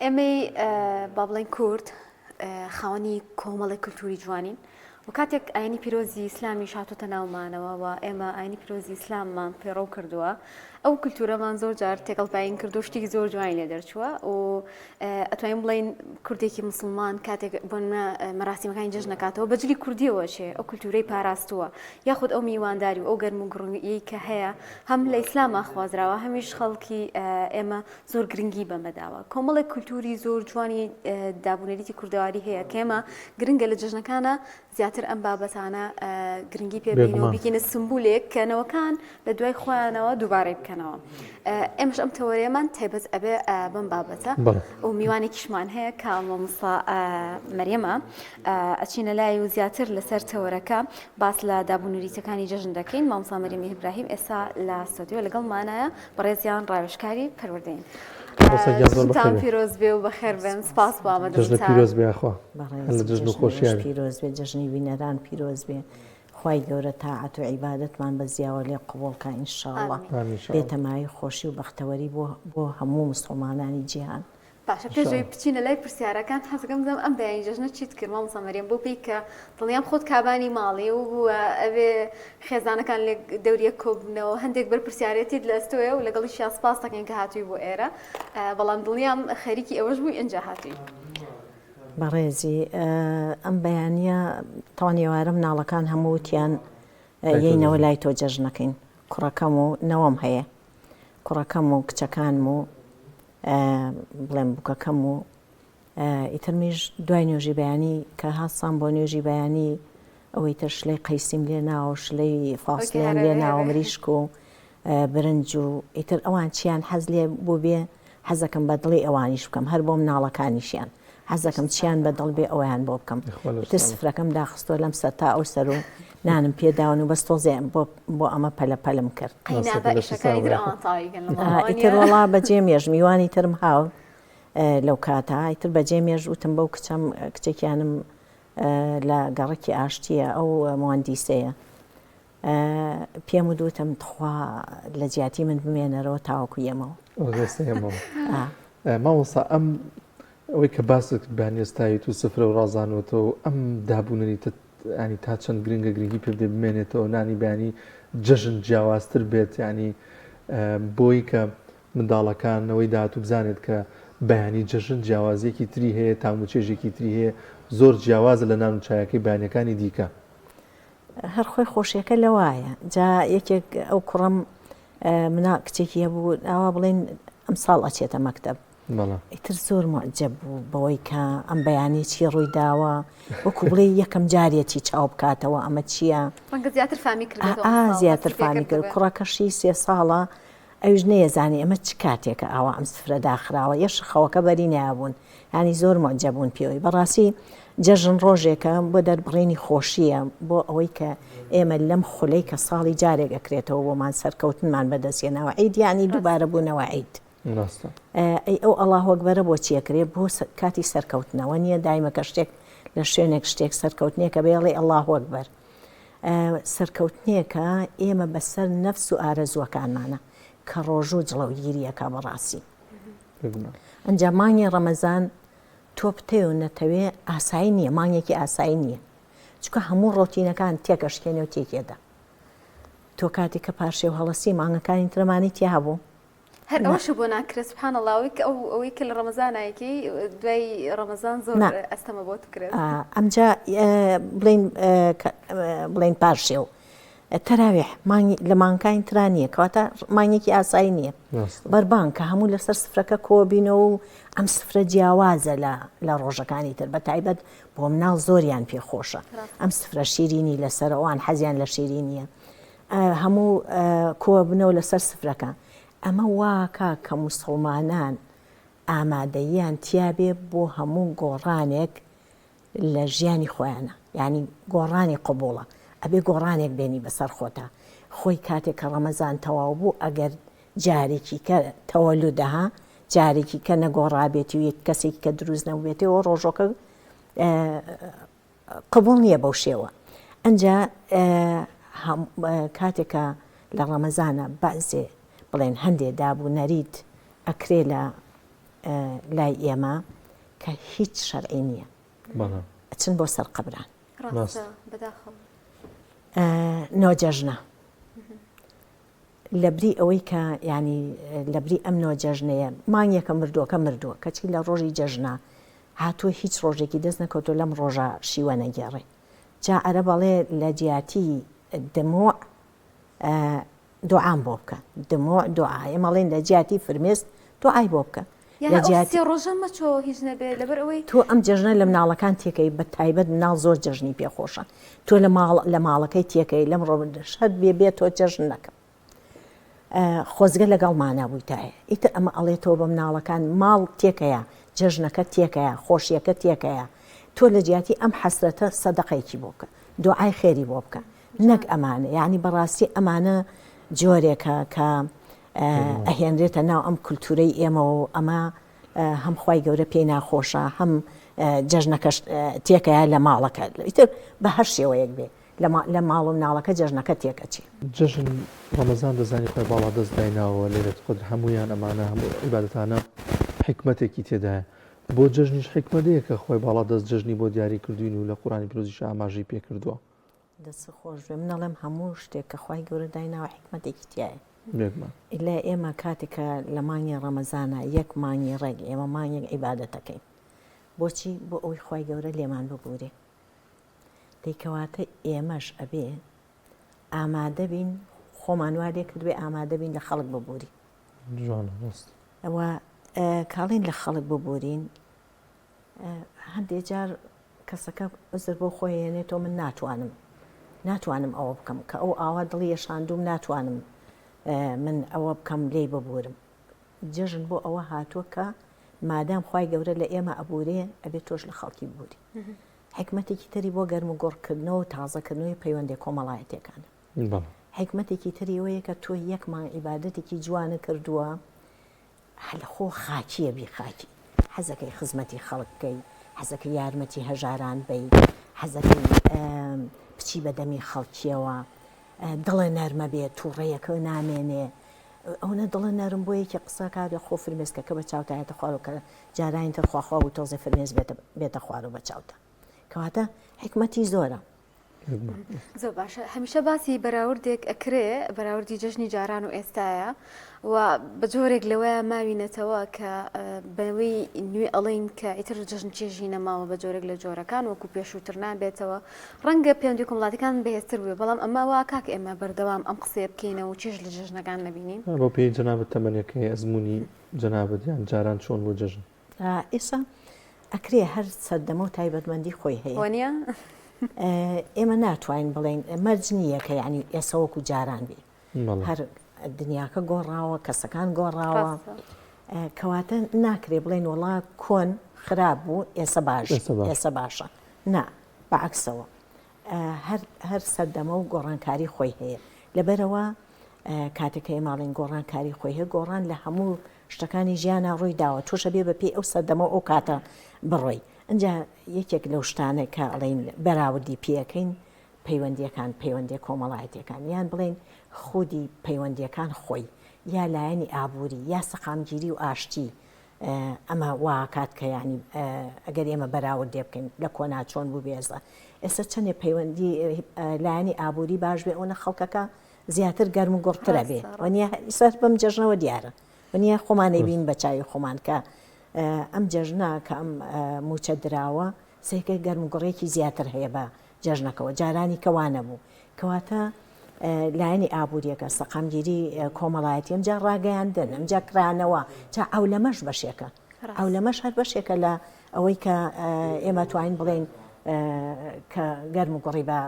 ئێمەی با بڵێین کورد خاوەنی کۆمەڵێک کلتوری جوانین و کاتێک ئاینی پیرۆزی ئیسلامیش هاتۆتە ناومانەوە و ئێمە ئاینی پیرۆزی ئیسلاممان پەیڕەو کردووە ئەو کلتورەمان زۆر جار تێکەڵ پاین کردو شتێکی زۆر جوانی لێ دەرچووە و ئەتوانین بڵین کوردێکی مسلمان کاتێک بۆ مەراسیمەکانی جەژنەکاتەوە بەجلی کوردیەوە چێ ئەو کلتورەی پاراستووە یاخود ئەو میوانداری و ئەو گەرم و گڕیی کە هەیە هەم لە ئیسلاما خوازراوە هەمیش خەڵکی ئێمە زۆر گرنگی بەمە داوە. کۆمەڵێک کولتووری زۆر جوانی دابونەریتی کوردەواری هەیە کە ئێمە گرنگە لە جەژنەکانە زیاتر ئەم بابەتانە گرنگی پێ بین و بیکەینە سمبولێک کە نەوەکان لە دوای خۆیانەوە دووبارەی بکەنەوە. ئێمەش ئەم تەوەرەیەمان تایبەت ئەبێ بەم بابەتە و میوانێکیشمان هەیە کە مامۆستا مەریەمە ئەچینە لای و زیاتر لەسەر تەوەرەکە باس لە دابونەریتەکانی جەژن دەکەین. مامۆستا مەریەم ئیبراهیم ئێستا لە ستۆدیۆ لەگەڵمانایە. بەڕێزیان ڕاوێژکاری پەروەردەین. مامۆستا گیان زۆر جەژنتان بەخێر بێن. پیرۆز بێ و بەخێر بێن سپاس بۆ جەژنت ئامادەبوونتان. پیرۆز بێ یاخوا هەر بەڕێز لە جەژن و جەژنی ئێوەش خۆشییا بێ. پیرۆز بێ جەژنی بینەران پیرۆز بێ خوای گەورە تاعەت و عیبادەتمان بە زیاوە لێ قبوڵ کا ان شاء اللە ئامین. ئامین ان شاء بێتە اللە. مایەی خۆشی و بەختەوەری بۆ بۆ هەموو موسڵمانانی جیهان. باشە ان پێش شاء ئەوەی اللە. بچینە لای پرسیارەکان حەزەکەم بزانم ئەم بەیانی جەژنە چیت کرد مامۆستا مەریەم بۆ پێی کە دڵنیام خۆت کابانی ماڵی و ئەبێ خێزانەکان لێک دەوری یەک کۆببنەوە هەندێک بەرپرسیارێتیت لە ئەستۆیە و لەگەڵیشیا سپاس دەکەین کە هاتووی بۆ ئێرە بەڵام دڵنیام خەریکی ئەوەش بووی ئینجا هاتووی. بەڕێزی ئەم بەیانیە تاوان ئێوارە مناڵەکان هەموو وتیان لای تۆ یەینەوە جەژن. لای تۆ جەژنەکەین کوڕەکەم و نەوەم هەیە کوڕەکەم و کچەکانم و بڵێم بووکەکەم و ئیتر منیش دوای نوێژی بەیانی کە هەستام بۆ نوێژی بەیانی ئەوەی تر شلەی قەیسیم لێ ناوە شلەی فاسلیان لێ ناوە مریشک و برنج و ئیتر ئەوان چیان حەز لێ بوو بێ حەزەکەم بە دڵی ئەوانیش بکەم هەر بۆ مناڵەکانیشیان حەزەکەم چیان بە دڵ بێ ئەویان بۆ بکەم ئیتر سفرەکەم داخستووە لەم سەر تا ئەو سەر و نانم پێداون و بەس تۆزێ بۆ بۆ ئەمە پەلە پەلم کرد. ئیتر وەڵا بەجێ مێژ میوانی ترم هاو لەو کاتە ئیتر بەجێ مێژ وتم بەو کچەم کچێکیانم لە گەڕەکی ئاشتیە ئەو مهندیسەیە پێم وت وتم تخوا لە جیاتی من بمێنەرەوە تاوەکو یەمەوە. مامۆستا ئەم ئەوەی کە باست کرد بانیەستاویت و سفرە و ڕازانوەتەوە و ئەم دابونەریتە ینی تا چەند گرنگە گرنگی پێ بدەی بمێنێتەوە نانی بەیانی جەژن جیاوازتر بێت ینی بۆی کە منداڵەکان نەوەی داهاتوو بزانێت کە بەیانی جەژن جیاوازیەکی تری هەیە تام و چێژێکی تری هەیە زۆر جیاوازە لە نان و چایەکەی بەیانەکانی دیکە. هەر خۆی خۆشیەکە لەوایە جا یەکێک ئەو کوڕەم منا کچێکی هەبوو ئاوا بڵێن ئەم ساڵ ئەچێتە مەکتەب ئیتر زۆر معجب بوو بەوەی کە ئەم بەیانی چی ڕووی داوە وەکو بڵێ یەکەم جارێتی چاو بکاتەوە ئەمە چییە زیاتر فامی کرد زیاتر فامی کرد کوڕەکەشی سێ ساڵە ئەویش نەیەزانی ئەمە چ کاتێکە ئاوا ئەم سفرە داخراوە یەش خەوەکە بەری نەیابوون یانی زۆر موعجەب بوون پێوەی بەڕاستی جەژن ڕۆژێکە بۆ دەربڕینی خۆشییە بۆ ئەوەی کە ئێمە لەم خولەی کە ساڵی جارێک ئەکرێتەوە بۆمان سەرکەوتنمان بەدەست هێناوە عید یانی دووبارە بوونەوە عید ئەی ئەو ئەڵاهۆکبەرە بۆ چیەکرێ بۆ کاتی سەرکەوتنەوە نییە دایمە کە شتێک لە شوێنێک شتێک سەرکەوتنێکە بێڵێ ئەڵاهۆکبەر سەرکەوتنێکە ئێمە بەسەر نەفس و ئارەزووەکانمانە کە ڕۆژوو جڵەوگیریەکە بەڕاستی ئەجا مانگی ڕەمەزان تۆ بتەوێ و نەتەوێ ئاسایی نییە مانگێکی ئاسایی نییە چونکە هەموو ڕۆتینەکان تێکەشکێنێ و تێکێدا تۆ کاتێک کە پارشێو هەڵەسی مانگەکانی ترەمانی تیا هەبوو هەر ئەوەشە بۆ ناکرێت سبحان الله ئەوەی کە ئەو ئەوەی کە لە ڕەمەزان ئەیکەی دوای ڕەمەزان زۆر ئەستەمە بۆت بکرێت ئەمجا بڵین بڵین پارشێو تەراویح مانگی لە مانگەکانی ترا نییە کەواتە مانگێکی ئاسایی نییە بەربانگ کە هەموو لەسەر سفرەکە کۆبینەوە و ئەم سفرە جیاوازە لە لە ڕۆژەکانی تر بە تایبەت بۆ مناڵ زۆریان پێ خۆشە ئەم سفرە شیرینی لەسەر ئەوان حەزیان لە شیرینیە هەموو کۆبنەوە لەسەر سفرەکە ئەمە واکا کە موسڵمانان ئامادەییان تیابێ بۆ هەموو گۆڕانێک لە ژیانی خۆیانە یانی گۆڕانی قبوڵە ئەبێ گۆڕانێک بێنی بەسەر خۆتا خۆی کاتێک کە ڕەمەزان تەواو بوو ئەگەر جارێکی کە تەوەلودەها جارێکی کە نەگۆڕابێتی و یەک کەسێکی کە دروست نەبووبێتەوە ڕۆژۆکە قبوڵ نییە بەو شێوە ئەجا کاتێکە لە ڕەمەزانە بەعزێ بڵێن هەندێ دابوو نەریت ئەکرێ لە. لای ئێمە کە هیچ شەرعی نییە ئەچن بۆ سەر قەبران. ڕاستە بەداخەوە. نۆجەژنە لەبری ئەوەی کە یانی لەبری ئەم نۆجەژنەیە مانگێکە مردووەکە مردووە کەچی لە ڕۆژی جەژنە هاتووە هیچ ڕۆژێکی دەست نەکەوتووە لەم ڕۆژە شیوە نەگێڕێ جا عەرەب ئەڵێ لە جیاتی دموع دوعام بۆ بکە دموع دوعا ئێمە ئەڵێن لە جیاتی فرمێسک دوعای بۆ بکە لە جیاتی سێ ڕۆژە مەچۆ هیچ نەبێ لەبەر ئەوەی تۆ ئەم جەژنە لە مناڵەکان تێکەی بە تایبەت مناڵ زۆر جەژنی پێخۆشە تۆ لە ماڵ لە ماڵەکەی تێکەی لەم ڕۆ شەرت بێ بێ تۆ جەژن نەکەم خۆزگە لەگەڵمانا بوویتایە ئیتر ئەمە ئەڵێتەوە بە مناڵەکان ماڵ تێکەیە جەژنەکە تێکەیە خۆشیەکە تێکەیە تۆ لە جیاتی ئەم حەسرەتە سەدەقەیەکی بۆ بکە دوعای خێری بۆ بکە نەک ئەمانە یعنی بەڕاستی ئەمانە جۆرێکە کە ئەهێنرێتە ناو ئەم کولتورەی ئێمەوە و ئەمە هەم خوای گەورە پێی ناخۆشە هەم جەژنەکەش تێکەیە لە ماڵەکە ئیتر بە هەر شێوەیەک بێ لە ماڵ و مناڵەکە جەژنەکە تێک ئەچێ. جەژن ڕەمەزان دەزانی خوای باڵا دەست دایناوە لەیلەت قەدر هەموویان ئەمانە هەموو عیبادەتانە حیکمەتێکی تێدایە بۆ جەژنیش حیکمەت هەیە کە خوای باڵا دەست جەژنی بۆ دیاری کردوین و لە قورئانی پیرۆزیشا ئاماژەی پێ کردووە. دەست خۆش بێ من ئەڵێم هەموو شتێک کە خوای گەورە دایناوە حیکمەتێکی تیایە بێگومان. ئیلا ئێمە کاتێک کە لە مانگی ڕەمەزانا یەک مانگی ڕێک ئێمە مانگێک عیبادەتەکەین بۆچی بۆ ئەوەی خوای گەورە لێمان ببورێ دەی کەواتە ئێمەش ئەبێ ئامادە بین خۆمان وا لێ کردبێ ئامادە بین لە خەڵک ببورین. جوانە ڕاست. ئەوە کاڵین لە خەڵک ببورین هەندێ جار کەسەکە عوزر بۆ خۆی هێنێتەوە من ناتوانم ناتوانم ئەوە بکەم کە ئەو ئاوا دڵی یەشاندوم ناتوانم من ئەوە بکەم لێی ببورم جەژن بۆ ئەوە هاتووە کە مادام خوای گەورە لە ئێمە ئەبورێ ئەبێ تۆش لە خەڵکی ببوری حکمتێکی تری بۆ گەرم و گوڕکردنەوە و تازەکردنەوەی پەیوەندی کۆمەڵایەتیەکانە حکمتێکی تری ئەوەیە کە تۆ یەک مانگ عیبادەتێکی جوانە کردووە لە خۆ خاکیە بی خاکی حەزەکەی خزمەتی خەڵک بکەی حەزەکەی یارمەتی هەژاران بەی حەزەکەی بچی بە دەمی خەڵکیەوە دڵە نەرمە بێ تووڕەیەکە نامێنێ ئەوەنە دڵە نەرم بۆ یەکی قسەکات لە خۆ فرمێسکەکە بە چاوتایەتە خوارەوە کە جارانی تر خواخوا بوو تۆزێ فرمێس بێتە خوارەوە بە چاوتا کەواتە حیکمەتی زۆرە. زۆر باشە هەمیشە باسی بەراوردێک ئەکرێ بەراوردی جەژنی جاران و ئێستاە و بە جۆرێک لەوەیە ماوینەتەوە کە بەوەی نوێ ئەڵین کە ئیتر جەژن چێژی نەماوە بە جۆرێک لە جۆرەکان وەکو پێشووتر نابێتەوە ڕەنگە پەیوەندی کۆمەڵاتیەکان بەهێزتر بووێ بەڵام ئەمە وا کاک ئێمە بەردەوام ئەم قسەیە بکەینەوە و چێژ لە جەژنەکان نەبینین. بەو پێیەی جەنابت تەمەنێک هەیە ئەزموونی جەنابت یان جاران چۆن بوو جەژن؟ ئێستا ئەکرێ هەر سەردەمە و تایبەتمەندی خۆی هەیە. وەنیە؟ ئێمە ناتوانین بڵێین مەرج نییە کە یعنی ئێستا وەکو جاران بێ. هەر دنیاکە گۆڕاوە، کەسەکان گۆڕاوە. کەواتە ناکرێ بڵێن وەڵا کۆن خراپ بوو ئێسە باش ئێسە باشە نا بەعەکسەوە هەر هەر سەردەمە و گۆڕانکاری خۆی هەیە لەبەرەوە کاتێک کە ئێمە ئەڵێین گۆڕانکاری خۆی هەیە گۆڕان لە هەموو شتەکانی ژیانە ڕووی داوە تۆشە بێ بە پێی ئەو سەردەمە و ئەو کاتە بڕۆی ئەجا یەکێک لەو شتانە کە ئەڵێین بەراوردی پێەکەین پەیوەندیەکان پەیوەندیە کۆمەڵایەتیەکان یان بڵێین خودی پەیوەندیەکان خۆی یا لایەنی ئابووری یا سەقامگیری و ئاشتی ئەمە واکات کە یانی ئەگەر ئێمە بەراوردێ بکەین لە کۆنا چۆن بوو بێزە ئێستا چەندێ پەیوەندی لایەنی ئابووری باش بێ ئەوەنە خەڵکەکە زیاتر گەرم و گوڕترە بێ وەنیە سەر بەم جەژنەوە دیارە وەنیە خۆمانی بین بە چاوی خۆمان کە ئەم جەژنە کە ئەم موچە دراوە سێکە گەرم و گوڕێکی زیاتر هەیە بە جەژنەکەوە، جارانی کە وا نەبوو. کەواتە لایەنی ئابووریەکە، سەقامگیری کۆمەڵایەتی، ئەمجا ڕاگەیاندن، ئەمجا کرانەوە، جا عەولەمەش بەشێکە. عەولەمەش هەر بەشێکە لە ئەوەی کە ئێمە توانین بڵێین کە گەرم و گوڕی بە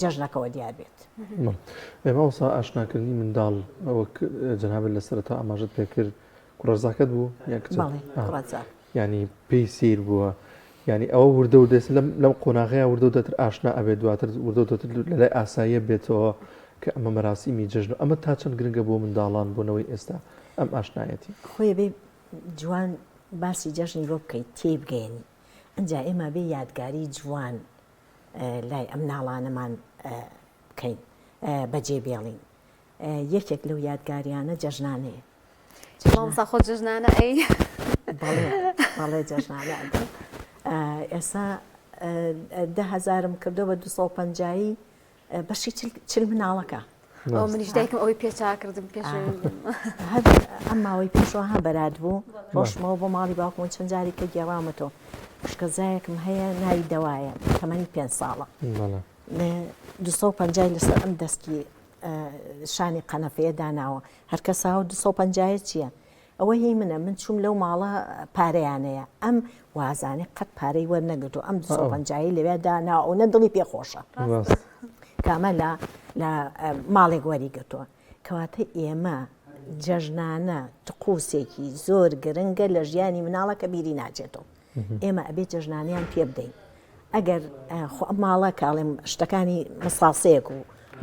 جەژنەکەوە دیار بێت. مامۆستا ئاشناکردنی منداڵ وەک جەنابت لە سەرەتا ئاماژەت پێکرد کوڕەزاکەت بوو یان کچت؟ بەڵێ کوڕەزا. یانی پێی سەیر بووە یانی ئەوە وردە وردە ئێستا لەم لەم قۆناغەیە وردە وردەتر ئاشنا ئەبێت دواتر وردە وردەتر لە لای ئاساییە بێتەوە کە ئەمە مەراسیمی جەژن ئەمە تا چەند گرنگە بۆ منداڵان بۆ نەوەی ئێستا ئەم ئاشنایەتی. خۆی ئەبێ جوان باسی جەژنی بۆ بکەیت تێی بگەیەنی ئنجا ئێمە ئەبێ یادگاری جوان لای ئەم مناڵانەمان بکەین بەجێ بێڵین یەکێک لەو یادگاریانە جەژنانەیە. مامۆستا خۆ جەژنانە ئەی. بەڵێ بەڵێ جەژنانە ئەدەم ئێستا دە هەزارم کردووە بە 250 بەشی چل مناڵەکە. ئەو منیش دایکم ئەوەی پێ چاکردم پێش هەر ئەم ماوەی پێشەوە ها بەرات بوو ڕۆشمەوە بۆ ماڵی باوکم چەند جاری کە گێڕامەتەوە خوشکەزایەکم هەیە ناوی دەوایە تەمەنی پێ ساڵە 250 لەسەر ئەم دەستی شانی قەنەفەیە داناوە هەرکەسا و 250 چییە؟ ئەوە هی منە من چووم لەو ماڵە پارەیانەیە ئەم وازانێ قەت پارەی وەرنەگرتو ئەم 250 لەوێ دانا ئەو نە دڵی پێ خۆشە کامە لە لە ماڵێک وەری گرتووە کەواتە ئێمە جەژنانە تقوسێکی زۆر گرنگە لە ژیانی مناڵە کە بیری ناچێتەوە ئێمە ئەبێ جەژنانیان پێ بدەین ئەگەر خۆ ئەم ماڵە کاڵێم شتەکانی مساسەیەک و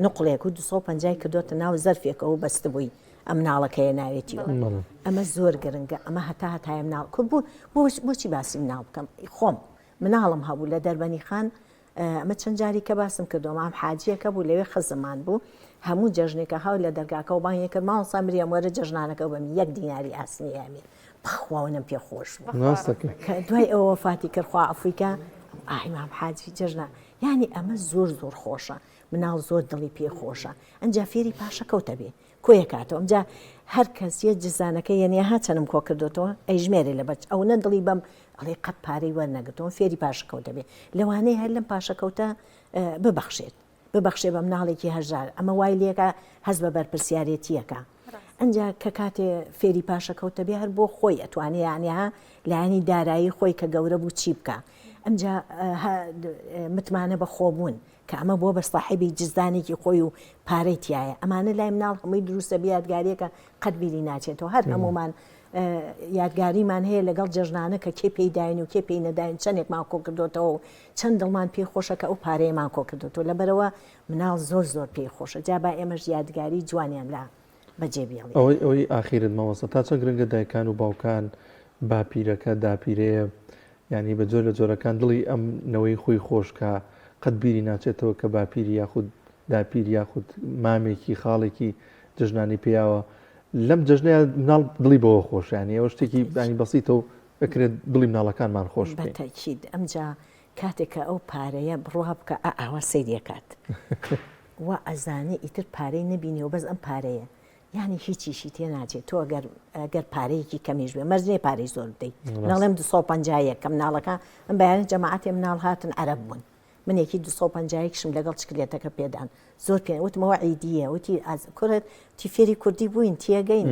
نقلێک و 250 کردوتە ناو زەرفێکەوە بەستبووی ئەم مناڵەکەیە ناوێتیەوە ئەمە زۆر گرنگە ئەمە هەتا هەتایە مناڵ کورد بۆ بۆچی باسی مناڵ بکەم خۆم مناڵم هەبوو لە دەربەنی خان ئەمە چەند جاری کە باسم کردەوە مام حاجیەکە بوو لەوێ خزمان بوو هەموو جەژنێکە هاو لە دەرگاکە و بانگی کرد مامۆستا مریەم وەرە جەژنانەکە بەم یەک دیناری ئاسنی ئەمێ بەخواونم پێ خۆش بوو کە دوای ئەوە وەفاتی کرد خوا عەفوی کە ئای مام حاجی جەژنە یعنی ئەمە زۆر زۆر خۆشە مناڵ زۆر دڵی پێ خۆشە ئەنجا فێری پاشەکەوتە بێ کۆیەکاتەوە ئەمجا هەر کەس یە جزانەکە یەنێ ها چەنم کۆ کردوتەوە ئەیژمێرێ لە بەچ ئەونە دڵی بەم ئەڵێ قەت پارەی وەرنەگرتەوە فێری پاشەکەوتە بێ لەوانەیە هەر لەم پاشەکەوتە ببەخشێت ببەخشێ بە مناڵێکی هەژار ئەمە وای لێکا هەست بە بەرپرسیارێتیەکە ئەجا کە کاتێ فێری پاشەکەوتە بێ هەر بۆ خۆی ئەتوانێ یانە لایەنی دارایی خۆی کە گەورە بوو چی بکە ئەمجا متمانە بە خۆبوون کە ئەمە بووە بە ساحێبی جزدانێکی خۆی و پارەی تایە ئەمانە لای مناڵ هەمووی دروستە بیادگاریەکە قەت بیری ناچێتەوە هەر هەمومان یادگاریمان هەیە لەگەڵ جەژنانە کە کێ پێی داین و کێ پێی نەداین چەندێکمان کۆ کردوتەوە و چەند دڵمان پێی خۆشە کە ئەو پارەیەمان کۆ کردوتەوە لەبەرەوە مناڵ زۆر زۆر پێی خۆشە جا با ئێمەش یادگاری جوانیان لا بەجێ بێڵین. ئەوەی ئەوەی ئاخیرت مامۆستا تا چەند گرنگە دایکان و باوکان باپیرەکە داپیرەیە یانی بە جۆر لە جۆرەکان دڵی ئەم نەوەی خۆی خۆش کا قەت بیری ناچێتەوە کە باپیری یاخود داپیر یاخود مامێکی خاڵێکی جەژنانی پێیاوە لەم جەژنەیە مناڵ دڵی بەوە خۆش یانی ئەوە شتێکی ینی بەسیتە و ئەکرێت دڵی مناڵەکانمان خۆش بکەین. بەتەکید ئەمجا کاتێک کە ئەو پارەیە بڕوا بکە ئا ئاوا سەیری ئەکات وا ئەزانێ ئیتر پارەی نەبینیەوە بەس ئەم پارەیە یانی هیچیشی تێ ناچێت تۆ گەر گەر پارەیەکی کەمیش بێ مەرج نییە پارەی زۆر بدەیت ناڵێم 250 یەک کە مناڵەکە ئەم بەیانی جەماعەتێ مناڵ هاتن عەرەب بوون منێکی 250 یەکشم لەگەڵ چکلێتەکە پێدان زۆر پێ وتمەوە عیدیە وتی ئاز کورت تی فێری کوردی بووین تێگەین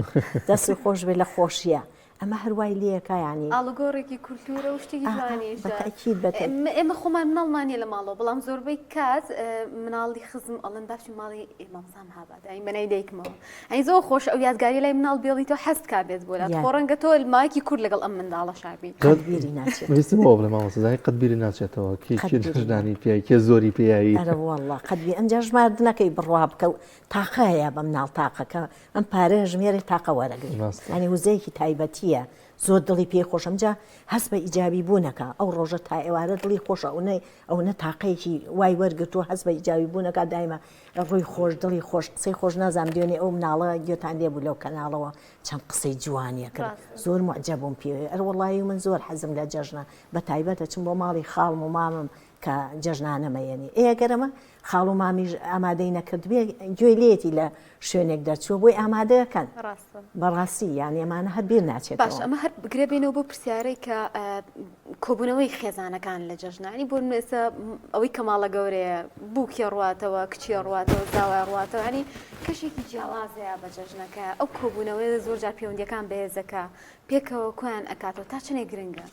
دەست خۆش بێ لە خۆشیە ئەمە هەر وای لێکا یانی ئاڵوگۆڕێکی کولتوورە و شتێکی جوانیشە. بە تەئکید بە تەئکید. ئێمە خۆمان مناڵمان نییە لە ماڵەوە بەڵام زۆربەی کات مناڵی خزم ئەڵێن با بچین ماڵی مامۆستا مهاباد ئەی بەنای دایکمەوە ئەی زۆر خۆش ئەو یادگاری لای مناڵ بێڵیتەوە حەز بکا بێت بۆ لات خۆ ڕەنگە تۆ ماوەیەکی کورت لەگەڵ ئەم منداڵە شابی. قەت بیری ناچێت. ویستم ئەوە بڵێم مامۆستا زانی قەت بیری ناچێتەوە کێ کێ ژنانی پیای کێ زۆری پیایی. ئەرە وەڵڵا قەت بی ئەمجا ژماردنەکەی بڕوا بکە و تاقە هەیە بە مناڵ تاقەکە ئەم پارەیە ژمێرێ تاقە وەرەگری یانی وزەیەکی تایبەتیە زۆر دڵی پێی خۆشە ئەمجا هەست بە ئیجابی بوونەکە ئەو ڕۆژە تا ئێوارە دڵی خۆشە ئەونەی ئەونە تاقەیەکی وای وەرگرتووە هەست بە ئیجابی بوونەکە دایمە ڕووی خۆش دڵی خۆش قسەی خۆش نازانم دوێنێ ئەو مناڵە گوێتان لێ بوو لەو کەناڵەوە چەند قسەی جوانیە کرد زۆر معجب بووم پێوێ ئەر وەڵی من زۆر حەزم لە جەژنە بە تایبەت ئەچم بۆ ماڵی خاڵم و مامم کە جەژنانەمە یەنی ئێ گەر ئەمە خاڵ و مامیش ئامادەی نەکردبێ گوێی لێیەتی لە شوێنێک دەرچووە بۆی ئامادەکەن ڕاستە بەڕاستی یان ئەمانە هەر بیر ناچێت باش ئەمە هەر بگرە بێنەوە بۆ پرسیارەی کە کۆبوونەوەی خێزانەکان لە جەژنانی بۆ ئێستا ئەوەی کە ماڵە گەورەیە بووکێ ڕواتەوە کچێ ڕواتەوە زاوای ڕواتەوە ینی کەشێکی جیاوازەیە بە جەژنەکە ئەو کۆبوونەوەی زۆر جار پەیوەندیەکان بەهێزەکە پێکەوە کۆیان ئەکاتەوە تا چەنێک گرنگە؟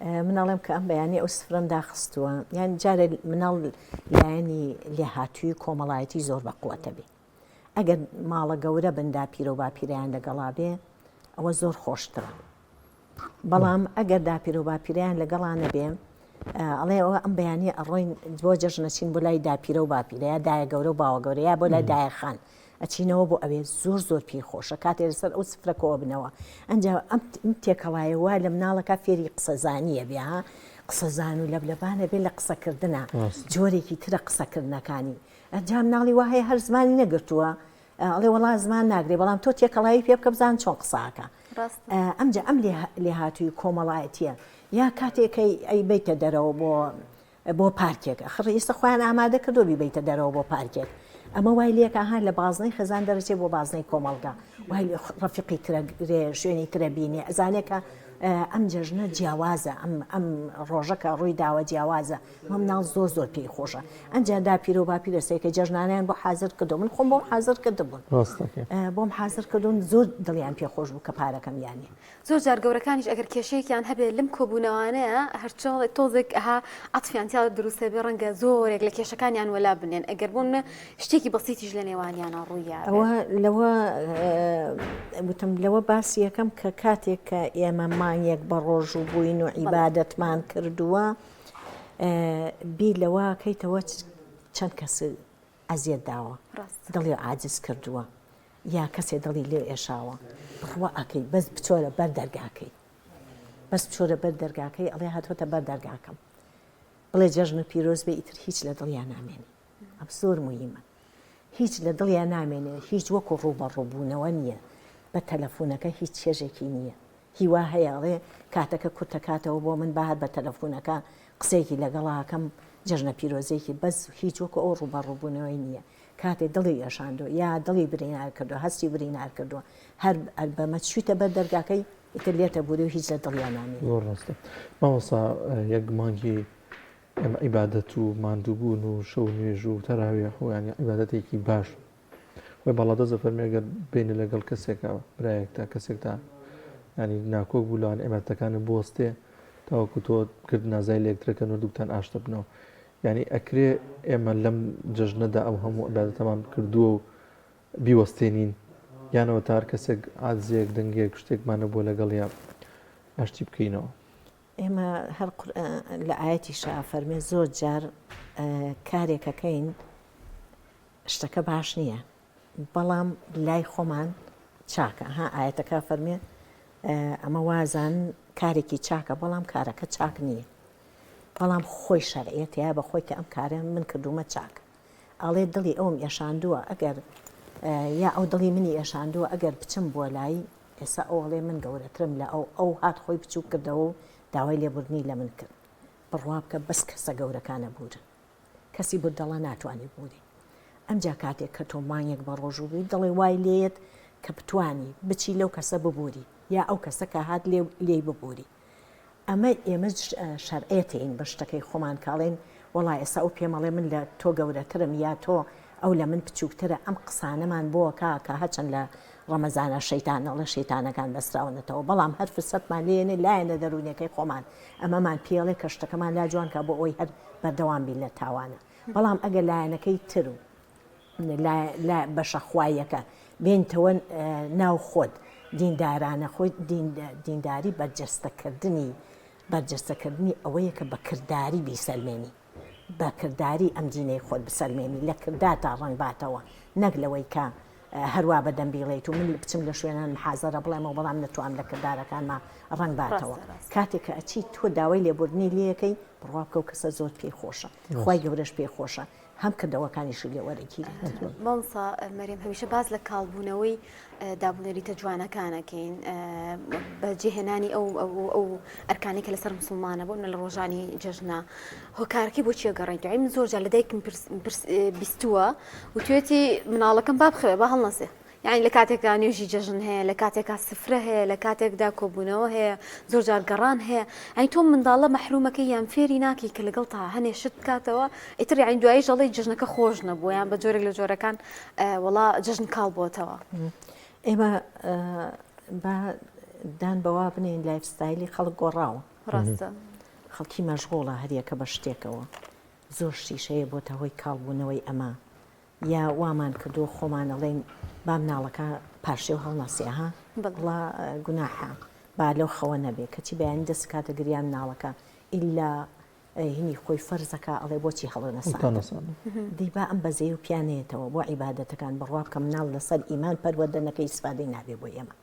من ئەڵێم کە ئەم بەیانی ئەو سفرەم داخستووە یان جارێ مناڵ لایەنی لێهاتووی کۆمەڵایەتی زۆر بە قوتە بێ ئەگەر ماڵە گەورە بن داپیرە و باپیرەیان لەگەڵا بێ ئەوە زۆر خۆشترە بەڵام ئەگەر داپیرە و باپیرەیان لەگەڵا نەبێ ئەڵێ ئەوە ئەم بەیانی ئەڕۆین بۆ جەژنەچین بۆ لای داپیرە و باپیرە یا دایە گەورە و باوە گەورە یا بۆ لای دایە خان ئەچینەوە بۆ ئەوێ زۆر زۆر پێی خۆشە کاتێ لەسەر ئەو سفرە کۆ ئەبنەوە ئەنجا ئەم تێکەڵایە وا لە مناڵەکە فێری قسەزانیە بێ ها قسەزان و لەبلەبانە بێ لە قسەکردنا جۆرێکی ترە قسەکردنەکانی ئەنجا مناڵی وا هەیە هەر زمانی نەگرتووە ئەڵێ وەڵا زمان ناگرێ بەڵام تۆ تێکەڵاوی پێ بکە بزان چۆن قساکە. ئەمجا ئەم لێهاتووی کۆمەڵایەتیە یا کاتێکەی ئەی بیتە دەرەوە بۆ بۆ پارکێک ئەخر ئیستا خۆیان ئامادە کردووە بیبەیتە دەرەوە بۆ پارکێک ئەمە وای لێکە ها لە بازنەی خێزان دەرەچێ بۆ بازنەی کۆمەڵگا وای لێ ڕەفیقی ترە گرێ شوێنی ترە بینێ ئەزانێ کە ئەم جەژنە جیاوازە ئەم ئەم ڕۆژەکە ڕووی داوە جیاوازە مە مناڵ زۆر زۆر پێی خۆشە ئەنجا داپیرە و باپیرە سێکە جەژنانیان بۆ حازر کردو من خۆم بۆم حازر کردبوون بۆم حازر کردوون زۆر دڵیان پێ خۆش بوو کە پارەکەم یانێ زۆر جار گەورەکانیش ئەگەر کێشەیەکیان هەبێ لەم کۆبوونەوانەیە هەرچۆن تۆزێک ئەها عەتفیان تیا دروست هەبێ ڕەنگە زۆرێک لە کێشەکانیان وەلا بنێن ئەگەر بۆ نمونە شتێکی بەسیتیش لە نێوانیانە ڕوویابێت. ئەوە لەوە وتم لەوە باسی یەکەم کە کاتێک کە ئێمە مانگێک بە ڕۆژوو بووین و عیبادەتمان کردووە بیر لەوە کەیتەوە چەند کەس ئەزیەت داوە دڵی عاجز کردووە یا کەسێ دڵی لێ ئێشاوە بڕوا ئەکەی بەس بچۆرە بەر دەرگاکەی بەس بچۆرە بەر دەرگاکەی ئەڵێ هاتۆتە بەر دەرگاکەم بڵێ جەژن و پیرۆز بێ ئیتر هیچ لە دڵیان نامێنێ ئەم زۆر مهمە هیچ لە دڵیان نامێنێ هیچ وەکو ڕووبەڕووبوونەوە نییە بە تەلەفۆنەکە هیچ چێژێکی نییە هیوا هەیە ئەڵێ کاتەکە کورتە کاتەوە بۆ من با هەر بە تەلەفونەکە قسەیەکی لەگەڵا کەم جەژنە پیرۆزێکی بەس هیچ وەکو ئەو ڕووبەڕووبوونەوەی نییە کاتێ دڵی ئێشاندووە یا دڵی برینار کردووە هەستی برینار کردووە هەر هەر بەمە چوویتە بەر دەرگاکەی ئیتر لێتە بوری و هیچ لە دڵیا نامێنێ. زۆر ڕاستە مامۆستا یەک مانگی ئێمە عیبادەت و ماندووبوون و شەو نوێژ و تەراویح و یانی عیبادەتێکی باش خوای باڵادەست دەفەرموێ گەر بینە لەگەڵ کەسێکا برایەکتا کەسێکتا ینی ناکۆک بوو لەوان عیبادەتەکانت بوەستێ تاوەکو تۆ کرد نازای لە یەکترەکەن و دووکتان ئاشتە بنەوە یعنی ئەکرێ ئێمە لەم جەژنەدا ئەو هەموو عیبادەتەمان کردووە و بیوەستێنین یانەوە تا هەر کەسێک عاجزێک دەنگێک شتێکمان نەبووە لەگەڵیا ئاشتی بکەینەوە. ئێمە هەر لە ئایەتیشا ئەفەرمێ زۆر جار کارێکەکەین شتەکە باش نییە بەڵام لای خۆمان چاکە ها ئاەتەکە فەرمێ ئەمە وازان کارێکی چاکە بەڵام کارەکە چاک نییە بەڵام خۆی شەرعەتەیە بە خۆی کە ئەم کارە من کردومە چاک ئەڵێ دڵی ئەوم ئێشاندووە ئەگەر یا ئەو دڵی منی ئێشاندووە ئەگەر بچم بۆ لای ئێستا ئەو ئەڵێ من گەورەترم لە ئەو ئەو هات خۆی بچووک کردەوە و داوای لێبوردنی لە من کرد بڕوا بکە بەس کەسە گەورەکانە بورن کەسی بودەڵە ناتوانێ ببوری ئەمجا کاتێک کە تۆ مانگێک بە ڕۆژوو بووی دڵێ وای لێیەت کە بتانی بچی لەو کەسە ببوری یا ئەو کەسە کە هات لێ لێی ببوری ئەمە ئێمە شەرعێتین بە شتەکەی خۆمان کاڵێن وەڵا ئێستا ئەو پێمەڵێ من لە تۆ گەورەترم یا تۆ ئەو لە من بچووکترە ئەم قسانەمان بۆ کا کە هەچەند لە ڕەمەزانە شەیتان ئەڵێ شەیتانەکان بەستراونەتەوە بەڵام هەر فرسەتمان لێنێ لایەنە دەروونیەکەی خۆمان ئەمەمان پێڵێ کە شتەکەمان لا جوان کا بۆ ئەوەی هەر بەردەوام بین لە تاوانە بەڵام ئەگەر لایەنەکەی تر و لە بەشە خواییەکە بێنتەوە ناو خۆت دیندارانە خۆی دینداری بەرجەستەکردنی بەرجەستەکردنی ئەوەیە کە بە کرداری بیسەلمێنی بە کرداری ئەم دینەی خۆت بسەلمێنی لە کردارتا ڕەنگ باتەوە نەک لەوەی کە هەروا بە دەم بیڵێیت و من بچم لە شوێنان محازەرە بڵێمەوە بەڵام نەتوام لە کردارەکانما ڕەنگ باتەوە کاتێک کە ئەچی تۆ داوای لێبوردنی لێیەکەی بڕوا بکە و کەسە زۆر پێی خۆشە خوای گەورەش پێی خۆشە هەم کردەوەکانیشی لێ وەرەگیرێت. مامۆستا مەریەم هەمیشە باس لە کاڵبوونەوەی دابونەریتە جوانەکان ئەکەین بە جێهێنانی ئەو ئەو ئەرکانی کە لەسەر مسلمانە بۆ لە ڕۆژانی جەژنە هۆکارەکەی بۆ چیە گەڕێن من زۆر جار لە دایکم بیستووە وتوێتی مناڵەکەم با بخەوێ با هەڵنەسێ یعنی لە کاتێکدا نوێژی جەژن هەیە لە کاتێکا سفرە هەیە لە کاتێکدا کۆبوونەوە هەیە زۆر جار گەڕان هەیە ئەی تۆ منداڵە مەحرومەکەی یان فێری ناکەی کە لەگەڵ تا هەنێ شت بکاتەوە ئیتر یعنی دوایی ژەڵی جەژنەکە خۆش نەبوو یان بە جۆرێک لە جۆرەکان وەڵا جەژن کاڵ بۆتەوە. ئێمە با دان بەوا بنێین lifestyle ی خەڵک گۆڕاوە. ڕاستە. خەڵکی مەشغوڵە هەریەکە بە شتێکەوە. زۆر شتیش هەیە بۆتە هۆی کاڵبوونەوەی ئەمە. یا وامان کردووە خۆمان ئەڵێین با مناڵەکە پارشێو هەڵنەسێ ها وەڵا گوناحە با لەو خەوە نەبێ کەچی بەیانی دەست کاتە گریان مناڵەکە ئیلا هینی خۆی فەرزەکا ئەڵێ بۆچی هەڵنەساندم دەی با ئەم بەزەی و پیا نەیەتەوە بۆ عیبادەتەکان بڕوا بکە مناڵ لەسەر ئیمان پەروەردە نەکەی ئیسفادەی نابێ بۆ ئێمە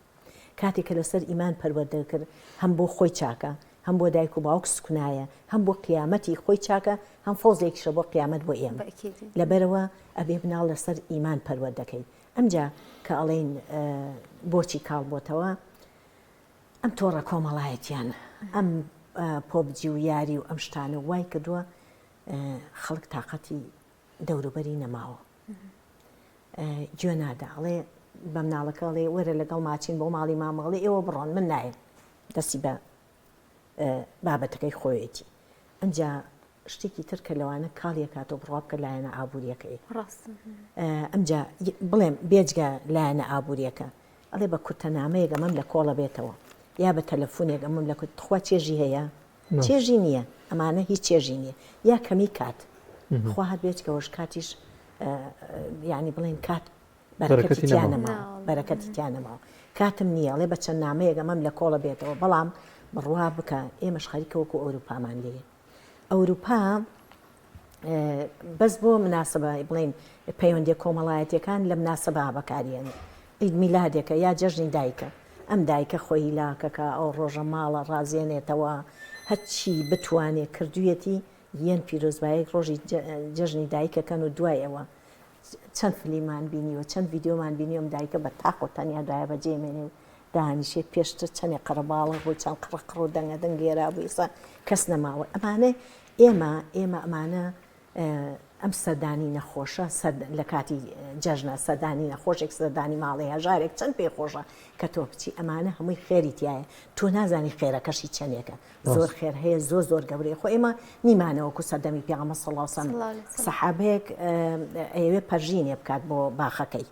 کاتێک کە لەسەر ئیمان پەروەردە کرد هەم بۆ خۆی چاکە هەم بۆ دایک و باوک سکنایە هەم بۆ قیامەتی خۆی چاکە هەم فەوزێکیشە بۆ قیامەت بۆ ئێمە لەبەرەوە ئەبێ مناڵ لەسەر ئیمان پەروەردەکەی ئەمجا کە ئەڵێین بۆچی کاڵ بۆتەوە. ئەم تۆڕە کۆمەڵایەتیانە ئەم پۆبجی و یاری و ئەم شتانە وای کردووە خەڵک تااقەتی دەوروبەری نەماوە گوێ نادا ئەڵێ بە مناڵەکە ئەڵێ وەرە لەگەڵ ماچین بۆ ماڵی مامەڵی ئێوە بڕۆن من نایم دەستی بە بابەتەکەی خۆیەتی ئەجا شتێکی تر کە لەوانە کاڵیەکاتەوە بڕوا بکە لایەنە ئابووریەکەی ئەمجا بڵێم بێجگە لایەنە ئابووریەکە ئەڵێ بە کورتە نامەیەک ئەمەم لە کۆڵە بێتەوە یا بە تەلەفۆنێک ئەمەم لە کورت تخوا چێژی هەیە چێژی نییە ئەمانە هیچ چێژی نییە یا کەمی کات خوا هەر بێجگەوەش کاتیش یعنی بڵێن کات بەرەکەتی تیا نەماوە بەرەکەتی تیا نەماوە کاتم نییە ئەڵێ بە چەند نامەیەک ئەمەم لە کۆڵە بێتەوە بەڵام بڕوا بکە ئێمەش خەریکە وەکو ئەوروپامان لێ ئەوروپا بەس بۆ مناسبە بڵین پەیوەندی کۆمەڵایەتەکان لە مناسبە بەکاریێنێ عید میلادێکە یا جەژنی دایکە ئەم دایکە خۆی لاکەکە ئەو ڕۆژە ماڵە ڕازێنێتەوە هەرچی بتوانێ کردویەتی یەن پیرۆزبایەک ڕۆژی جەژنی دایکەکەن و دوای ئەوە چەند فلیمان بینیوە چەند ڤیدیۆمان بینیوە ئەم دایکە بە تاق و تەنیا دوایە بەجێ مێنێ و دانیشێ پێشتر چەندێ قەرەباڵغ بوو چەند قڕە قڕ و دەنگە دەنگ لێرا بوو ئێستا کەس نەماوە ئەمانە ئێمە ئێمە ئەمانە ئەم سەردانی نەخۆشە لە کاتی جەژنە سەردانی نەخۆشێک سەردانی ماڵی هەژارێک چەند پێ خۆشە کە تۆ بچی ئەمانە هەمووی خێری تایە تۆ نازانی خێرەکەشی چەندێکە زۆر خێر هەیە زۆر زۆر گەورەیە خۆ ئێمە نیمانە وەکو سەردەمی پێغەمبەر صلی الله علیه وسلم سەحابەیەک ئەیەوێ پەرژینێ بکات بۆ باخەکەی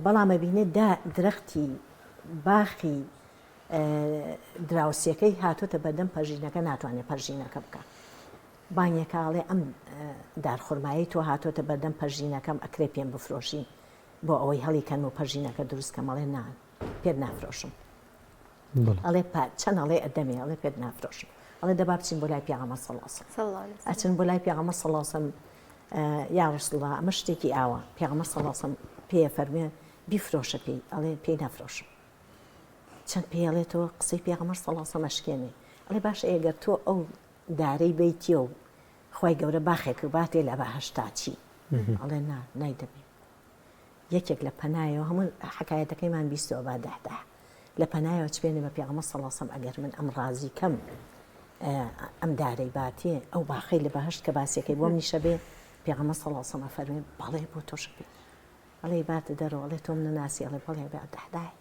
بەڵام ئەبینێ دا درەختی باخی دراوسێکەی هاتۆتە بەردەم پەرژینەکە ناتوانێت پەرژینەکە بکە بانگێکە ئەڵێ ئەم دارخورمایی تۆ هاتۆتە بەردەم پەرژینەکەم ئەکرێ پێم بفرۆشی بۆ ئەوەی هەڵی کەن و پەرژینەکە دروست کەم ئەڵێ نا پێت نافرۆشم ئەڵێ پا چەند ئەڵێ ئەدەمێ ئەڵێ پێت نافرۆشم ئەڵێ دەبا بچین بۆ لای پێغەمبەر صلی الله علیه وسلم ئەچن بۆ لای پێغەمبەر صلی الله علیه وسلم یا رسول الله ئەمە شتێکی ئاوا پێغەمبەر صلی الله علیه وسلم پێ فەرمێ بیفرۆشە پێی ئەڵێ پێی نافرۆشم چەند پێڵێتەوە قسەی پێغەمبەر صلی الله علیه وسلم ئەشکێنێ ئەڵێ باشە ئەگەر تۆ ئەو دارەی بیتیە و خوای گەورە باخێک باتێ لە بەهەشتا چی ئەڵێ نا نایدەمێ یەکێک لە پەنایەوە هەموو حەکایەتەکەیمان بیستەوە با دەحدەح لە پەنایەوە چبێنێ بە پێغەمبەر صلی اللە علیە ئەگەر من ئەم ڕازی کەم ئەم دارەی باتێ ئەو باخەی لە بەهەشت کە باسیەکەی بۆم نیشە بێ پێغەمبەر صلی اللە علیە فەرمێ بەڵێ بۆ تۆشە بێ ئەڵێ باتە دەرەوە ئەڵێ تۆم نەناسی ئەڵێ بەڵێ بە دەحداحی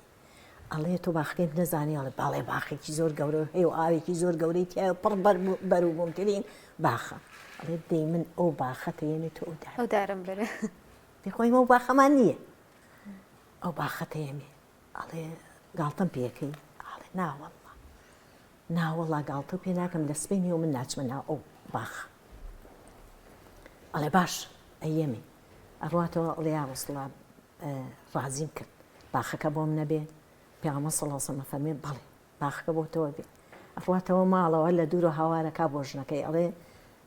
ئەڵێ تۆ باخەکەیم نەزانی ئەڵێ بەڵێ باخێکی زۆر گەورە هەیە و ئاوێکی زۆر گەورەی تایە پڕ بەروبوومترین باخە ئەڵێ دەی من ئەو باخە تەیەنێ تۆ ئەو دارە ئەو دارم بەرە دەی خۆی ئەو باخەمان نییە ئەو باخە تەیەمێ ئەڵێ گاڵتەم پێەکەی ئاڵێ ناوەڵڵا ناوەڵا گاڵتە پێ ناکەم لە سبەینێ و من ناچمە ناو ئەو باخ ئەڵێ باش ئەیەمێ ئەڕاتەوە ئەڵێ یا ڕسوڵا ڕازیم کرد باخەکە بۆم نەبێ پێغەمبەر صلی اللە علیه وسلم ئەفەرمێ بەڵێ باخەکە بۆ تۆ بێ ئەڕواتەوە ماڵەوە لە دوورە هاوارەکە بۆ ژنەکەی ئەڵێ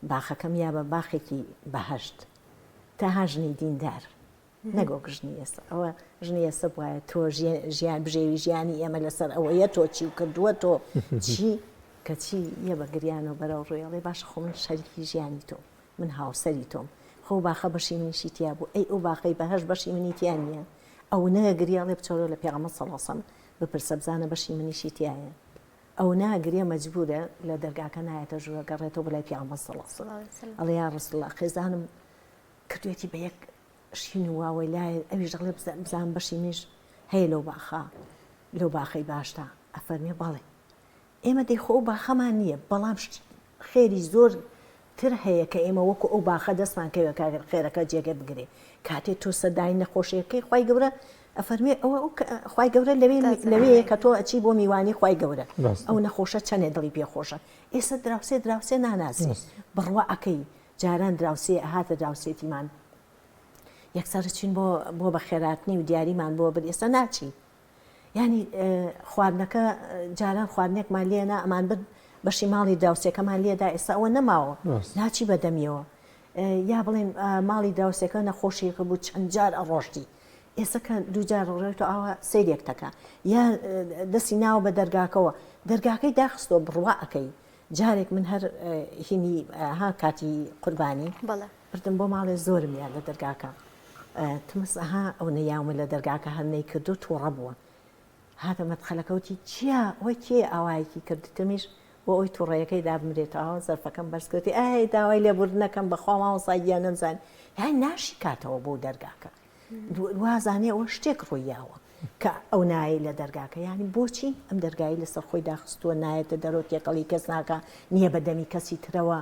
باخەکەم یا بە باخێکی بەهەشت تا ژنی دیندار نەگۆک ژنی ئێستا ئەوە ژنی ئێستا وایە تۆ ژیان بژێوی ژیانی ئێمە لەسەر ئەوەیە تۆ چی و کردووە تۆ چی کەچی یە بە گریانەوە بەرەو ڕووی ئەڵێ باشە خۆ من شەریکی ژیانی تۆم من هاوسەری تۆم خۆ باخە بەشی منیشی تیا بوو ئەی ئەو باخەی بەهەشت بەشی منی تیا نییە ئەو نەگریە ئەڵێ بچۆرە لە پێغەمبەر صلی اللە علیه وسلم بپرسە بزانە بەشی منیشی تیایە ئەو ناگریە مەجبورە لە دەرگاکە نایەتە ژوورە گەڕێتەوە بۆ لای پێغەمبەر صلی اللە علیه وسلم ئەڵێ یا رسول الله خێزانم کردوێتی بە یەک شین و واوەیلایە ئەویش دەڵێ بزان بەشی منیش هەیە لەو باخە لەو باخەی باشتا ئەفەرمێ بەڵێ ئێمە دەی خۆ ئەو باخەمان نییە بەڵام خێری زۆر تر هەیە کە ئێمە وەکو ئەو باخە دەستمان کەوێ کە خێرەکە جێگە بگرێ کاتێ تۆ سەردانی نەخۆشیەکەی خوای گەورە ئەفەرمێ ئەوە ئەو خوای گەورە لەوێ لەوێ کە تۆ ئەچی بۆ میوانی خوای گەورە ئەو نەخۆشە چەنێ دڵی پێ خۆشە ئێستا دراوسێ دراوسێ ناناسی بڕوا ئەکەی جاران دراوسێ ئەهاتە دراوسێتیمان یەکسەر چین بۆ بۆ بەخێراتنی و دیاریمان بۆ بر ئێستا ناچی یانی خواردنەکە جاران خواردنێکمان لێنا ئەمان برد بەشی ماڵی دراوسێکەمان لێدا ئێستا ئەوە نەماوە ناچی بەدەمیەوە یا بڵێن ماڵی دراوسێکە نەخۆشیەکە بوو چەند جار ئەڕۆشتی ئێستا کە دووجار ڕۆیتۆ ئاوا سەیرێک تەکە یا دەستی ناوە بە دەرگاکەوە دەرگاکەی داخستەوە بڕوا ئەەکەی جارێک من هەر هینی ها کاتی قوربانی بردم بۆ ماڵێ زۆرم یا لە دەرگاکە تمس ئەها ئەونە یاومە لە دەرگاکە هەر نەیکردو توڕە بووە. هاتە مەدخەلەکە وتی چییە ئەوە کێیە ئاوایەکی کرد وتمیش بۆ ئەوەی توڕەیەکەی دابمرێتەوە زەرفەکەم بەرز کرد وتی ئای داوای لێبوردنەکەم بەخوا مامۆستا گیان نەمزانی یانی ناشی کاتەوە بۆ دەرگاکە وازانێ ئەوە شتێک ڕوویاوە کە ئەو نایەی لە دەرگاکە یانی بۆچی ئەم دەرگایی لەسەر خۆی داخستووە نایەتە دەرەوە تێکەڵی کەس ناکا نییە بە دەمی کەسی ترەوە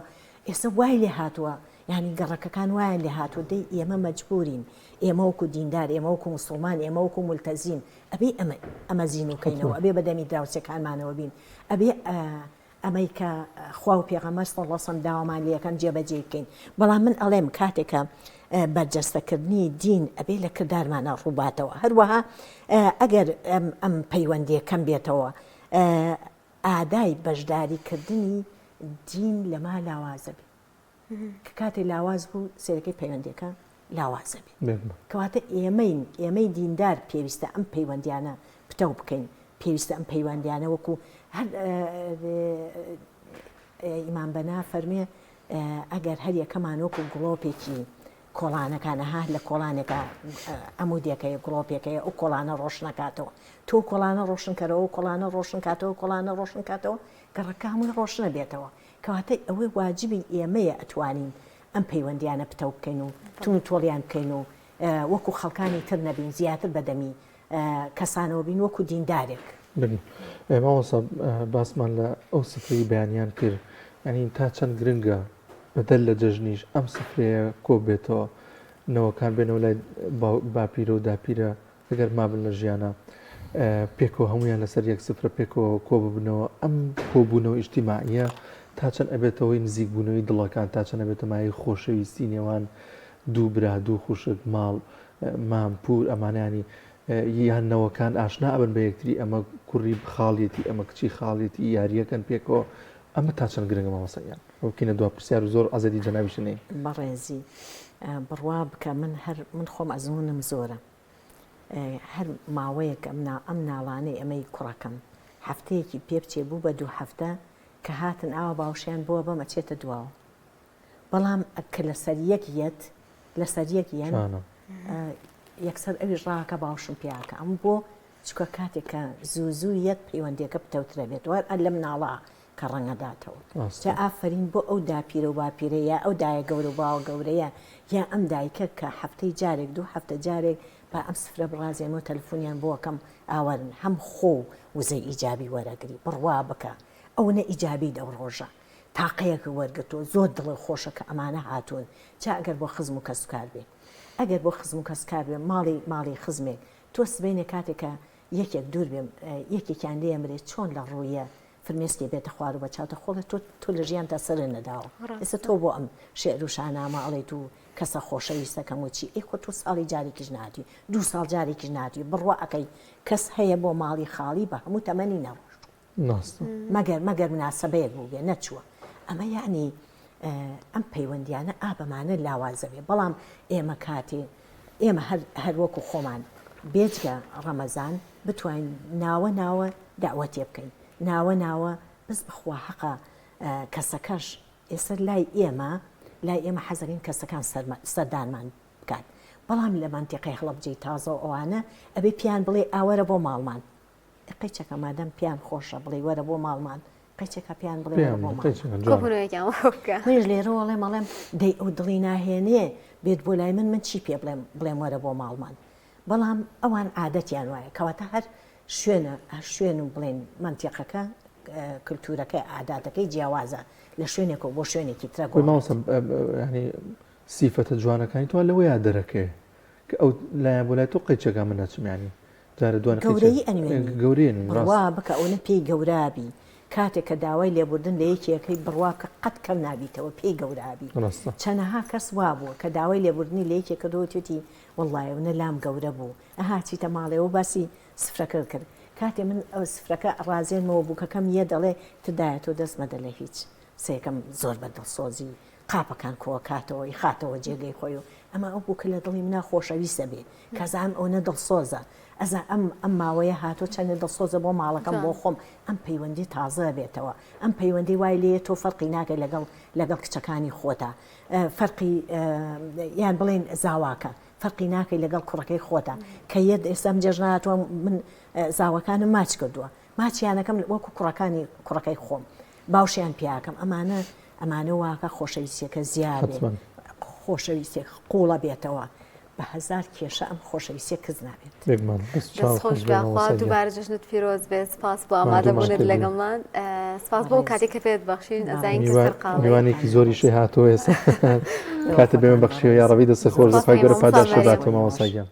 ئێستا وای لێ هاتووە یانی گەڕەکەکان وایان لێ هاتووە دەی ئێمە مەجبورین ئێمە وەکو دیندار ئێمە وەکو موسڵمان ئێمە وەکو مولتەزیم ئەبێ ئەمە ئەمە زینوو کەینەوە ئەبێ بە دەمی دراوسێکانمانەوە بین ئەبێ ئەمەی کە خوا و پێغەمبەر صلی اللە وسلم داوامان لێکەن جێبەجێی بکەین بەڵام من ئەڵێم کاتێک کە بەرجەستەکردنی دین ئەبێ لە کردارمانە ڕووباتەوە هەروەها ئەگەر ئەم پەیوەندیە کەم بێتەوە ئادای بەشداریکردنی دین لەما لاوازە بێ کە کاتێ لاواز بوو سێرەکەی پەیوەندیەکە لاوازە بێ کەواتە ئێمەین ئێمەی دیندار پێویستە ئەم پەیوەندیانە پتەو بکەین پێویستە ئەم پەیوەندیانە وەکو هەر ئیمام بەنا فەرمێ ئەگەر هەر یەکەمان وەکو گڵۆپێکی کۆڵانەکان ها لە کۆڵانێکە عمودێکەیە گڵۆپێکەیە ئەو کۆڵانە ڕۆشنەکاتەوە تۆ کۆڵانە ڕۆشنکەرەوە کۆڵانە ڕۆشن کاتەوە کۆڵانە ڕۆشن کاتەوە گەڕەکە هەمووی ڕۆشنە بێتەوە کەواتە ئەوەی واجبی ئێمەیە ئەتوانین ئەم پەیوەندیانە پتەو بکەین و تون و تۆڵیان بکەین و وەکو خەڵکانی تر نەبین زیاتر بەدەمی کەسانەوە بین وەکو دیندارێک. بەلی مامۆستا باسمان لە ئەو سفرەی بەیانیان کرد یانی تا چەند گرنگە بەدەر لە جەژنیش ئەم سفرەیە کۆ بێتەوە نەوەکان بێنەوە لای باپیرە و داپیرە ئەگەر مابن لە ژیانا پێکەوە هەموویان لەسەر یەک سفرە پێکەوە کۆ ببنەوە ئەم کۆبوونەوە ئیجتیماعیە تا چەند ئەبێتە هۆی نزیکبوونەوەی دڵەکان تا چەند ئەبێتە مایەی خۆشەویستی نێوان دوو برا دوو خوشک ماڵ مام پوور ئەمانە ینی یان نەوەکان ئاشنا ئەبن بە یەکتری ئەمە کوڕی خاڵیەتی ئەمە کچی خاڵیەتی یاریەکەن پێکەوە ئەمە تا چەند گرنگە مامۆستا گیان بکەینە دوا پرسیار و زۆر عەزێتی جەنابیشت نەین. بەڕێزی بڕوا بکە من هەر من خۆم ئەزموونم زۆرە هەر ماوەیەک ئەم ئەم ناڵانەی ئەمەی کوڕەکەم هەفتەیەکی پێ بچێ بوو بە دوو هەفتە کە هاتن ئاوا باوشیان بووە بەم ئەچێتە دواوە بەڵام کە لەسەر یەک یەت لەسەر یەک یەن یەکسەر ئەویش ڕاکە باوشم پیاکە ئەم بۆ چکە کاتێک کە زوو زوو یەت پەیوەندیەکە پتەوترە بێت وەر لەم ناڵا کە ڕەنگەداتەوە. جا ئافەرین بۆ ئەو داپیرە و باپیرە یا ئەو دایە گەورە و باوە گەورەیە یا ئەم دایکە کە هەفتەی جارێک دوو هەفتە جارێک با ئەم سفرە بڕازێنم و تەلەفونیان بۆ ئەکەم ئاوەرن هەم خۆ و وزەی ئیجابی وەرەگری بڕوا بکە ئەونە ئیجابیت ئەو ڕۆژە تاقەیەکت وەرگرتووە زۆر دڵت خۆشە کە ئەمانە هاتوون جا ئەگەر بۆ خزم و کەسوکار بێ ئەگەر بۆ خزم و کەسوکار بێ ماڵی ماڵی خزمێک تۆ سبەینێ کاتێک کە یەکێک دوور بێ یەکێکیان لێ ئەمرێ چۆن لە ڕوویە فرمێسکێ بێتە خوار و بە چاوتە خۆڵێ تۆ تۆ لە ژیانتا سەرت نەداوە ئێستا تۆ بۆ ئەم شێعر و شانامە ئەڵێیت و کەسە خۆشەویستەکەم و چی ئەی خۆ تۆ ساڵی جارێکیش نەهاتووی دوو ساڵ جارێکیش نەهاتووی بڕوا ئەکەی کەس هەیە بۆ ماڵی خاڵی بە هەموو تەمەنی نەڕۆشتووە مەگەر مەگەر مناسەبەیەک بووبێ نەچووە ئەمە یەعنی ئەم پەیوەندیانە ئا بەمانە لاوازە بێ بەڵام ئێمە کاتێ ئێمە هەر هەر وەکو خۆمان بێجگە ڕەمەزان بتوانین ناوە ناوە دەعوەتێ بکەین ناوە ناوە بەس بەخوا حەقە کەسەکەش ئێستا لای ئێمە لای ئێمە حەزەکەین کەسەکان سەردانمان بکات بەڵام لە مەنتیقەی هەڵەبجەی تازە و ئەوانە ئەبێ پێیان بڵێ ئاوەرە بۆ ماڵمان قەیچەکە مادەم پێیان خۆشە بڵێ وەرە بۆ ماڵمان قەیچەکە پێیان بڵێ وەرە بۆ ماڵمان کۆبوونەوەیەکیان بۆ بکە. منیش لێرەوە ئەڵێم ئەڵێم دەی ئەو دڵی ناهێنێ بێت بۆ لای من من چی پێ بڵێم بڵێم وەرە بۆ ماڵمان بەڵام ئەوان عادەتیان وایە کەواتە هەر شوێنە هەر شوێن و بڵێن مەنتیقەکە کلتورەکە عاداتەکەی جیاوازە لە شوێنێکەوە بۆ شوێنێکی ترە گۆڕێت. مامۆستا یانی سیفەتە جوانەکانی تۆ لەوەیا دەرەکەوێ کە ئەو لایان بۆ لای تۆ قەیچەکە من نەچم یانی جارە دوان گەورەیی ئەنوێنی گەورەیە نوێنی بڕوا بکە ئەونە پێی گەورابی کاتێک کە داوای لێبوردن لە یەکێکەی بڕوا بکە قەت کەم نابیتەوە پێی گەورابی چەنەها کەس وابووە کە داوای لێبوردنی لە یەکێک کردووە وتویەتی وەڵڵای ئەونە لام گەورە بوو ئەها چیتە ماڵێ و باسی سفرەکەت کرد کاتێ من سفرەکە ئەڕازێنمەوە بووکەکەم یە دەڵێ تر دایە تۆ دەست مەدە لە هیچ سێکەم زۆر بە دڵسۆزی قاپەکان کۆئەکاتەوە ئیخاتەوە جێگەی خۆی و ئەمە ئەو بوو کە لە دڵی منا خۆشەویستە بێ کەزام ئەونە دڵسۆزە ئەزا ئەم ئەم ماوەیە هاتۆ چەندە دڵسۆزە بۆ ماڵەکەم بۆ خۆم ئەم پەیوەندی تازە بێتەوە ئەم پەیوەندی وای لێ تۆ فەرقی ناکە لەگەڵ لەگەڵ کچەکانی خۆتا فەرقی یان بڵێن زاواکە. فەرقی ناکەی لەگەڵ کوڕەکەی خۆتا کە یەت ئێستا ئەم جێژنە هاتووە من زاوەکانم ماچ کردووە ماچیانەکەم وەکو کوڕەکانی کوڕەکەی خۆم باوشیان پیاکەم ئەمانە ئەمانە واکە خۆشەویستیەکە زیابێ خۆشەویستێک قوڵە بێتەوە بە هەزار کێشە ئەم خۆشەویستیە کز نابێت. بێگومان دەست چاو دەست خۆش خۆش بێ بێ خوا مامۆستا گیان. دووبارە جەژنت پیرۆز بێت سپاس بۆ ماندوومان ئامادەبوونت کردی. لەگەڵمان سپاس بۆ ئەو کاتەی کە پێت بەخشین ئەزانین کە میوان سەرقاڵی. میوانێکی زۆریشی هاتووە ئێستا ئێوە کاتت بێمە خۆتان بەخشیوە بەڕێز. یاڕەبی دەستت زۆر خۆش بێ سپاس خوای گەورە مامۆستا پاداشتت مەریەم. باتەوە مامۆستا گیان.